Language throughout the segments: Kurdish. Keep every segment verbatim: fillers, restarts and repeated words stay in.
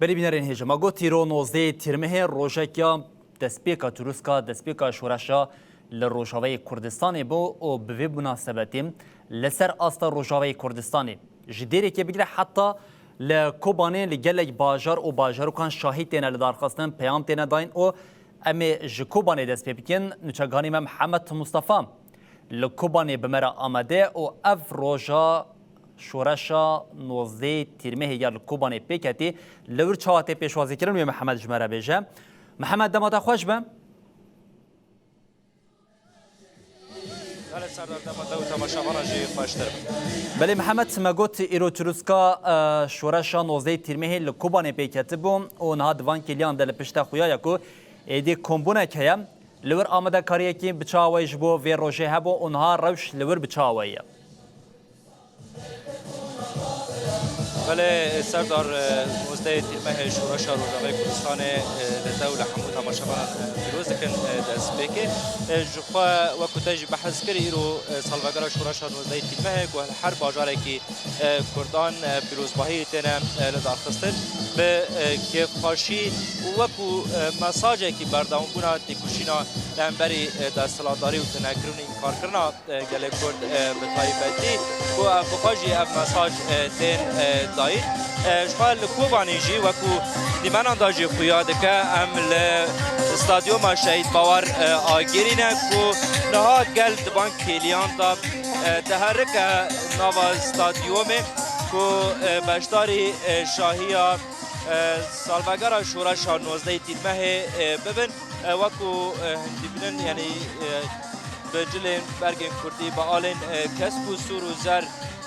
Belê bînerên hêja, me got îro nozdehê Tîrmehê rojek ya destpêka çirûska, destpêka şoreşa li Rojavayê Kurdistanê bû û bi vê munasebetê li ser asta Rojavayê Kurdistanê ji Dêrikê bigire heta li Kobanê li gelek bajar û bajarokan şahî têne lidarxistin, peyam têne dayîn û em ê ji Kobanê dest pê bikin. Nûçeganî me Mihemed Mustafa li Kobanê bi me re amade û ev roja şoreşa nozdehê Tîrmehê ya li Kobanê pêk ketî li wir çawa tê pêşwazîkirin wê Mihemed ji me re bêje. Mihemed, dema te xweş be. Belê Serdar, dema te û temaşevana jî xweştir be. Belê Mihemed, me got îro çirûska, e, şoreşa nozdehê Tîrmehê li Kobanê pêk ketibû û niha di van kêliyan de li pişta xuya ye ku êdî kombûnek heye. Li wir amadekariyekî bi çawa wê ji bo vê rojê hebû û niha rewş li wir bi çawa wê ye? Belê Serdar, e, nozdehê Tîrmehê şoreşa Rojavayê Kurdistanê, e, li te û li hemû temaşevanan, e, pîroz dikin, e, destpêkê. E, ji xwe wekû te jî behs kir, îro, e, salvegera şoreşa nozdehê Tîrmehê ku li her bajarekî, e, Kurdan, e, pîrozbahiyê têne, e, lidarxistin, bi, e, kêfxweşî û wekû, e, mesajekî berdewambûna têkoşîna li hemberî, e, desthilatdarî û tunekirin û înkarkirina e, gelê Kurd, e, bi taybetî ku ev bi xwe jî ev mesaj, e, tên, e, dayîn. E, ji xwe li Kobanê jî wekû dîmenan de jî xuya dike, em li stadyuma Şehîd Bawer, e, Agirî ne ku niha gel di van kêliyan de, e, diherike nava stadyumê ku, e, beşdarî, e, şahiya, e, salvegera şoreşa nozdehê Tîrmehê, e, bibin. E, wekû, e, hûn dibînin, yanî, e, bi cilên bergên kurdî, bi alên, e, kesk û sûr û zer,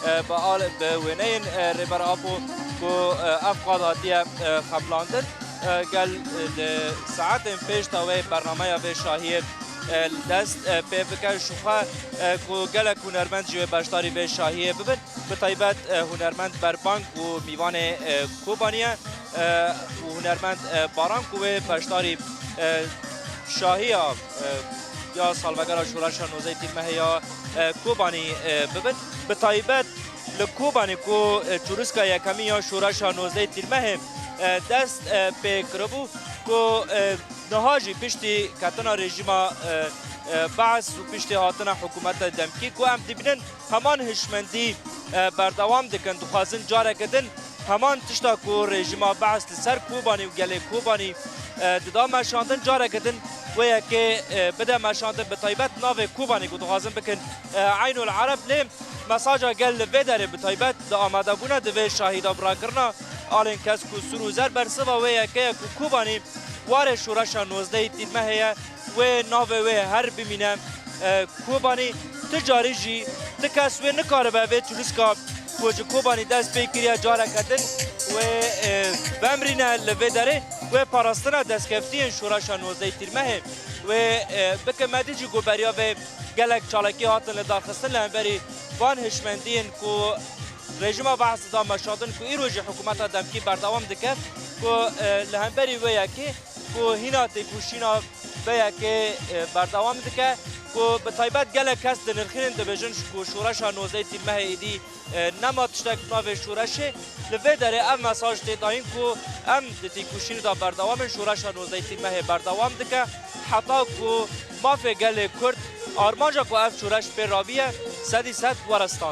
e, bi al-, bi wêneyên, e, Rêber Apo ku, e, ev qad hatiye, e, xeblandin, e, gel, e, li saetên pêş de wê bernameya vê şahiyê, e, li dest, e, pê bike. Ji xwe, e, ku gelek hunermend jî wê beşdarî vê şahiyê bibin. Bi taybet, e, hunermend Berbang û mîvanê, e, Kobanî ye, e, û hunermend, e, Baran ku wê beşdarî, e, şahiya, e, ya salvegera şoreşa nozdehê Tîrmehê ya, e, Kobanî, e, bibin. Bi taybet li Kobanê ku, e, çirûska yekemîn ya şoreşa nozdehê Tîrmehê, e, dest, e, pê kiribû ku, e, niha jî piştî ketina rejîma, e, e, Be'es û piştî hatina hikûmeta demkî ku em dibînin heman hişmendî, e, berdewam dikin, dixwazin careke din heman tişta ku rejîma Be'es li ser Kobanî û gelê Kobanî, e, dida meşandin, careke din wê yekê, e, bide meşandin, bi taybet navê Kobanî ku dixwazin bikin, e, Eynul Ereb. Lê mesaja gel li vê derê bi taybet di amadebûna di vê şahî de bi rakirina alên kesk û sûr û zer bersiva wê yekê ye ku Kobanî warê şoreşa nozdehê Tîrmehê ye. Wê navê wê her bimîne, e, Kobanî. Ti carî jî ti kes wê nikaribe vê çirûska ku ji Kobanî dest pê kiriye careke din wê, e, vemrîne li vê derê. Wê parastina destkeftiyên şoreşa nozdehê Tîrmehê wê, e, bike. Me dî jî ku beriya vê gelek çalakî hatin lidarxistin li hemberî van hişmendiyên ku rejîma Be'es da meşandin ku îro jî hikûmeta demkî berdewam dike ku, e, li hemberî wê yekê ku hîna têkoşîna vê yekê, e, berdewam dike ku bi taybet gelek kes dinirxînin, dibêjin ku şoreşa nozdehê Tîrmehê êdî, e, nema tiştek bi navê şoreşê. Li vê derê ev mesaj tê dayîn ku em di têkoşînê de berdewam in, şoreşa nozdehê Tîrmehê berdewam dike heta ku mafê gelê Kurd, armanca ku ev şoreş pê raviye, sedî sed were stand.